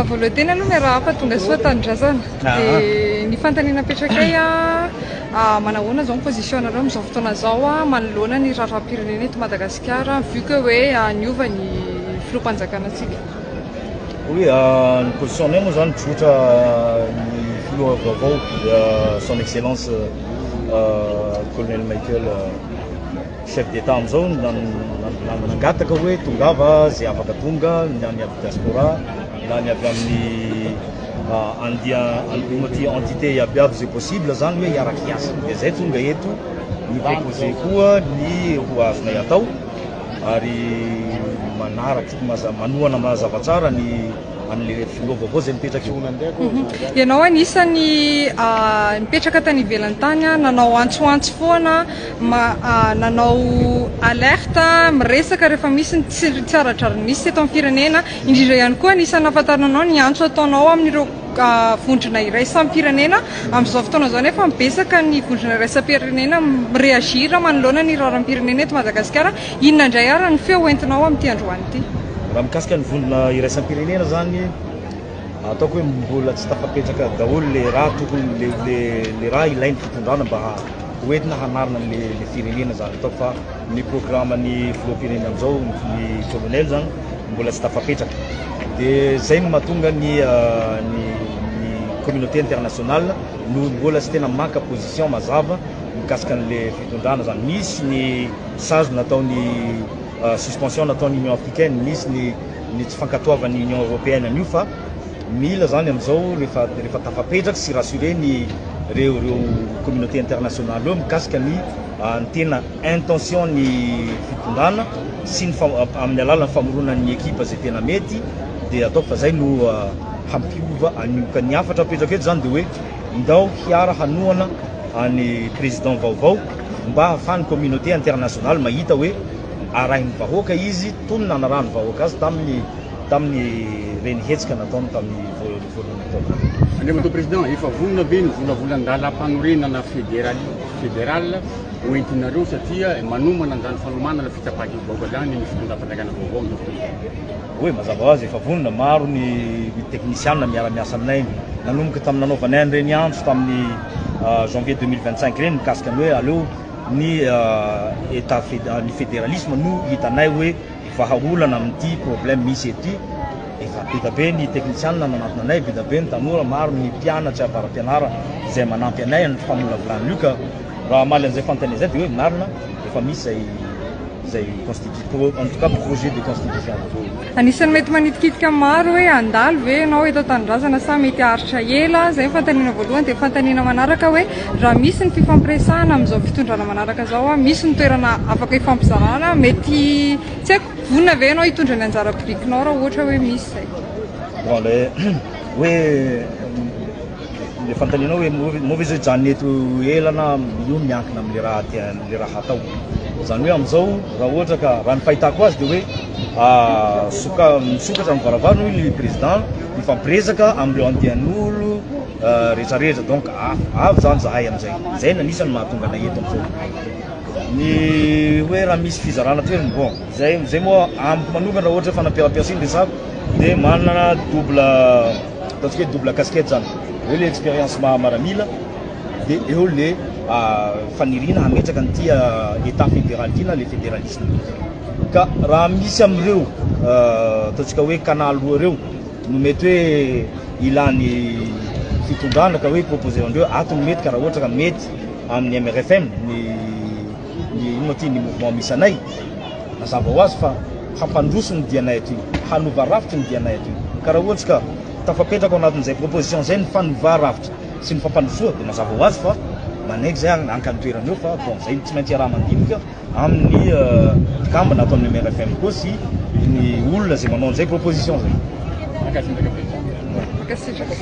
Voalohany teny aloha miarahaba tonga soa tanindrazana. Dia ny fanontaniana apetrakay, manahoana izao ny position-nareo amin'izao fotoana izao manoloana ny raharaham-pirenena eto Madagasikara vu que hoe niova ny filoham-panjakana antsika? Oui, ny position-nay moa zany tsotra, ny filoha vaovao, son excellence colonel Michael, chef d'état amin'izao, nangataka hoe tongava zay afaka tonga, na ny avy diaspora na ny avy amin'ny andia ty entité iaby zay possible zany hoe hiaraky hiasa. De zay tonga eto ny proposé koa ny ho azonay atao ary manaraky manohana mazava tsara ny an'le filoha vaovao zay mipetraka eo. Ianao anisany nipetraka tany ivelany tany, nanao antsoantso foana, nanao alerte, miresaka rehefa misy ny tsy ara-drariny misy eto amin'ny firenena, indrindra ihany koa anisan'ny nahafantarana anao ny antso ataonao amin'ireo vondrona iraisam-pirenena. Amin'izao fotoana izao nefa mibesaka ny vondrona iraisam-pirenena miréagir manoloana ny raharaham-pirenena eto Madagasikara. Inona indray ary ny feo entinao amin'ity androany ity? Raha mikasika ny vondrona iraisam-pirenena zany, ataoko hoe mbola tsy tafapetraka daholo le raha tokony le raha ilain'ny fitondrana mba hoentina hanarina le firenena zany. Ataoko fa ny programme ny filoham-pirenena amizao, ny colonel zany, mbola tsy tafapetraka, de zay no mahatonga ny communauté internationale no mbola tsy tena maka position mazava mikasika an'le fitondrana zany. Misy ny sazy nataony, suspension nataon'ny Union africaine, misy ny tsy fankatoavan'ny Union européenne an'io, fa mila zany amizao rehefa tafapetraka sy rassuré ny reo communauté internationale eo mikasika ny tena intention ny fitondrana sy ny amin'ny alalan'ny famoronan'ny équipe zay tena mety, de ataoko fa zay no hampiova an'io. Ka ny hafatra apetraka eto zany de hoe ndao hiara hanohana any président vaovao mba hahafahan'ny communauté internationale mahita hoe arahin'ny vahoaka izy, tony nanarahan'ny vahoaka azy tamin'ny reny hetsika nataony tamin'ny voalohany taona. Andriamatoa président, efa vonona be ny volavolan-dalam-panorenana fédéral hoentinareo, satria manomana an'izany fanomanana fitsapahan-kevi-bahoaka zany ny fitondram-panjakana vaovao amin'izao fotoana? Hoe mazava ho azy, efa vonona. Maro ny technicien miara-miasa aminay nanomboka tamin'ny nanaovanay an'ireny antso tamin'ny janvier 2025 reny mikasika ny hoe aleo ny état, ny fédéralisme no hitanay hoe vahaolana amin'ity problème misy ety. Efa be da be ny technicien nanatona anay, be da be ny tanora, maro ny mpianatra avara-pianara izay manampy anay ny famolavolana io. Ka raha hamaly an'izay fanontaniana zay, de hoe marina, efa misy zay constitution, en tout cas projet de constitution. Anisan'ny mety manitikitika maro hoe andalo ve ianao eto an-tanindrazana sa mety haharitra ela? Zay ny fanontaniana voalohany. Dia fanontaniana manaraka hoe raha misy ny fifampiresahana amin'izao fitondrana manaraka zao, misy ny toerana afaka ifampizarana, mety tsy haiko, vonona ve ianao hitondra ny anjara birikinao raha ohatra hoe misy zay? Bon, le hoe le fanontanianao hoe moa ve izy hoe hijanona eto ela na io, miankina am'le raha tia le raha hatao zany. Hoe am'izao, raha ohatra ka raha ny fahitako azy, de hoe soka misokatra amin'ny varavarana hoy ny président mifampiresaka am'ireo andian'olo rehetrarehetra, donc avy zany zahay am'izay. Zay no anisany mahatonga anay eto am'izao. Ny hoe raha misy fizarana toerana, bon, zay moa amiko manokana, raha ohatra hoe fanampiarampiasiny resako, de manana double, ataontsika hoe double casquette zany, eo le expérience maha maramila, de eo le faniriana hametraka an'ity état fédéral ty na le fédéralisme. Ka raha misy am'ireo ataontsika hoe canal roa reo no mety hoe ilany fitondrana ka hoe proposé andreo ato no mety, ka raha ohatra ka mety amin'ny MRFM, ny ino moa ty, ny mouvement misy anay, mazava ho azy fa hampandroso ny dianay aty, hanova rafitry ny dianay aty. Ka raha ohatra ka tafapetraka ao anatin'izay proposition zay ny fanova rafitra sy ny fampandrosoa, de mazava ho azy fa manaiky zay ankany toerana eo. Fa bon, zay tsy maintsy raha mandinika amin'ny mpikambana ato amin'ny MRFM koa sy ny olona zay manao an'izay proposition zay. Mankasitraka président. Mankasitraka.